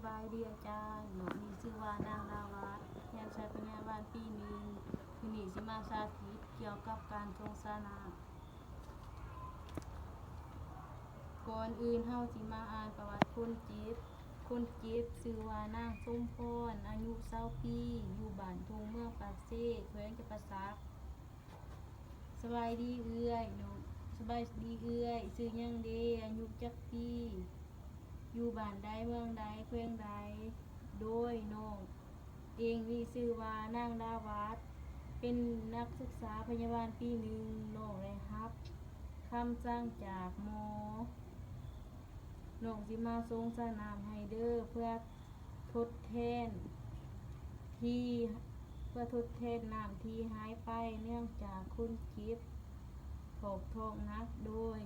ສະບາຍດີອາຈານ, ນ້ອງມີຊື່ວ່ານາງດາວາດ, ຮຽນຊັ້ນພະຍາບານປີໜຶ່ງ. ມື້ນີ້ຊິມາສາທິດກ່ຽວກັບການສົ່ງສານ້ຳ. ກ່ອນອື່ນເຮົາຊິມາອ່ານປະຫວັດຄົນເຈັບ. ຄົນເຈັບຊື່ວ່ານາງສົມພອນ, ອາຍຸຊາວປີ, ຢູ່ບ້ານທົ່ງ ເມືອງປາກເຊ, ແຂວງຈຳປາສັກ. ສະບາຍດີເອື້ອຍ. ນ້ອງ ສະບາຍດີເອື້ອຍ, ຊື່ຫຍັງເດ? ອາຍຸຈັກປີ? ຢູ່ບ້ານໃດ ເມືອງໃດ ແຂວງໃດ? ໂດຍ ນ້ອງເອງນີ້ຊື່ວ່ານາງດາວາດ, ເປັນນັກສຶກສາພະຍາບານປີໜຶ່ງ. ນ້ອງໄດ້ຮັບຄຳສັ່ງຈາກໝໍ. ນ້ອງຊິມາສົ່ງສານ້ຳໃຫ້ເດີ ເພື່ອ ທົດແທນທີ່ ເພື່ອທົດແທນນ້ຳທີ່ຫາຍໄປເນື່ອງຈາກຄົນເຈັບຖອກທ້ອງໜັກ. ໂດຍ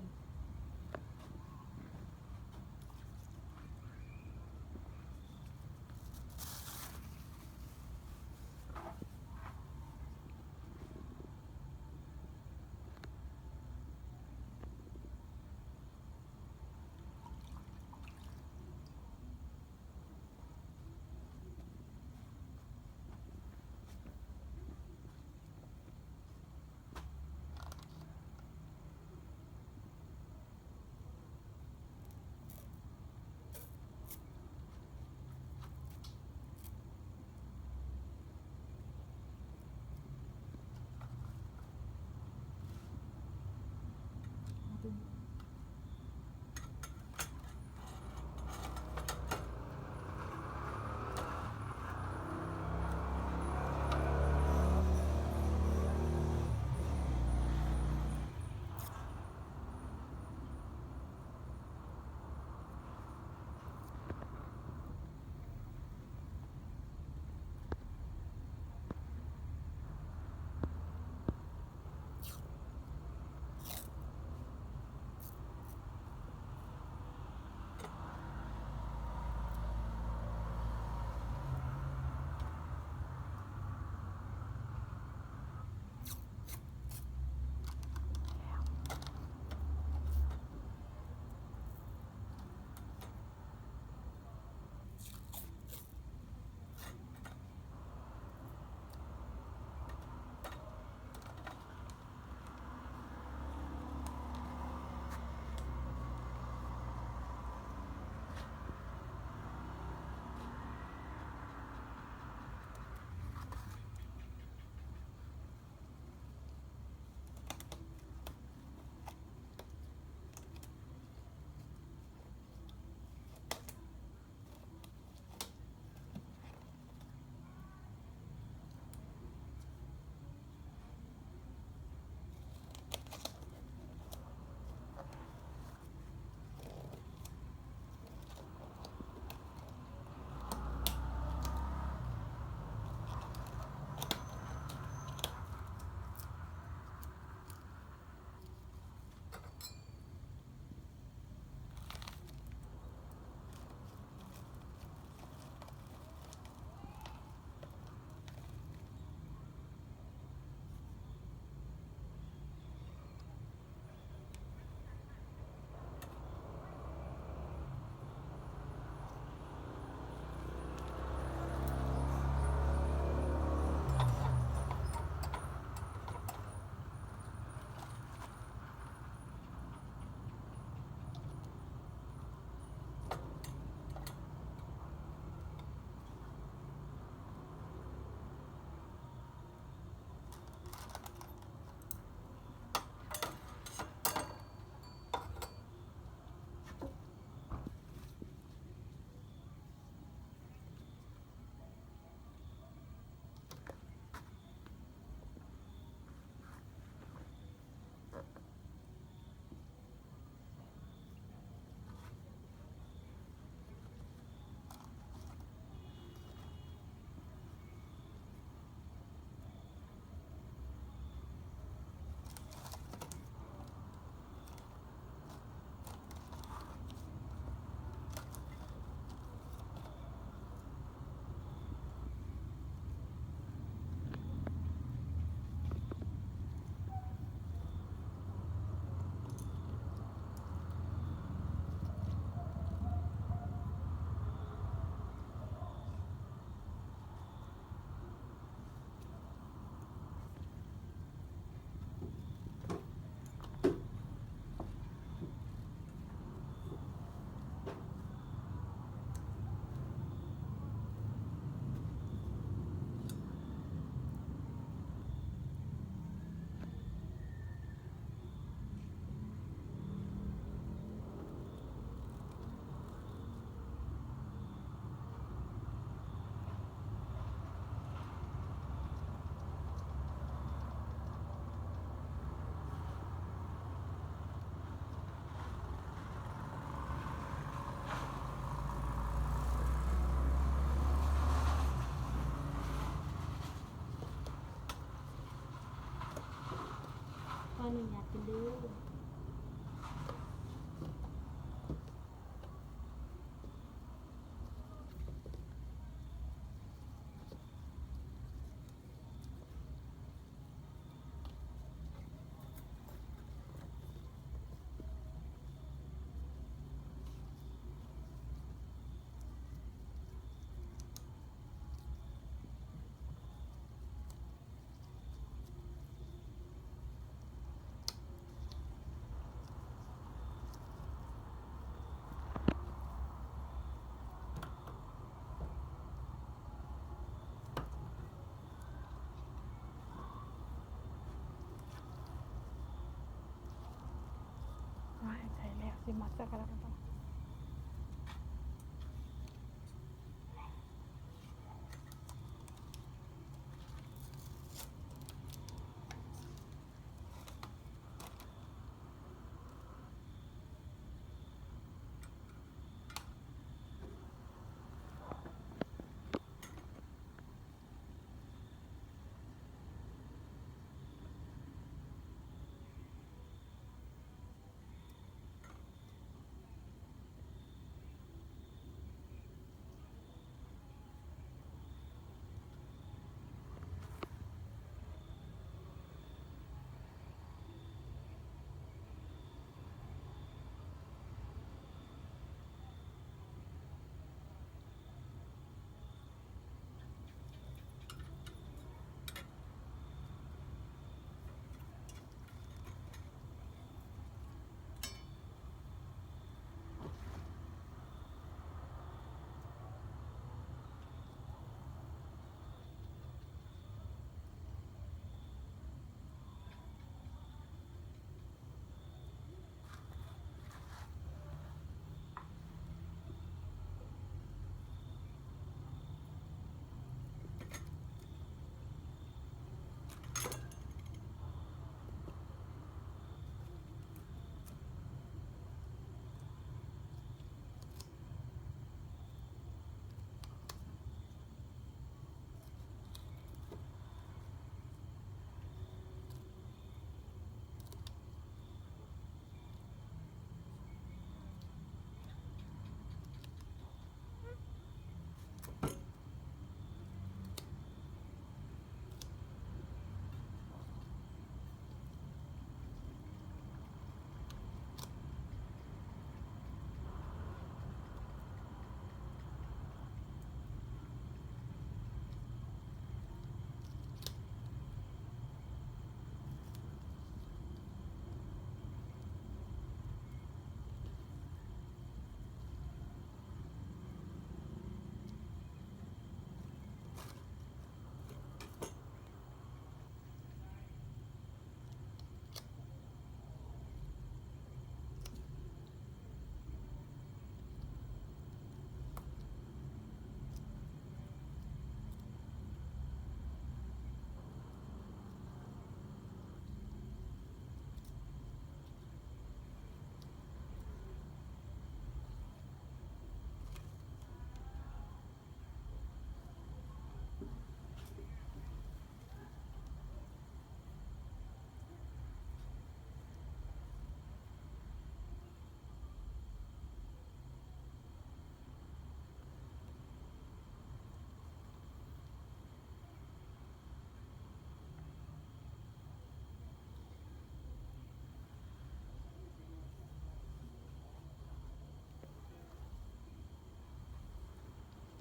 ໃສ່ໄປແລ້ວກໍຕ້ອງ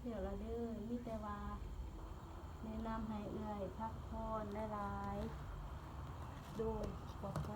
ແລ້ວລະເດີ ມີແຕ່ວ່າແນະນຳໃຫ້ເອື້ອຍພັກຜ່ອນຫຼາຍໆ ໂດຍ ຂອບໃຈ.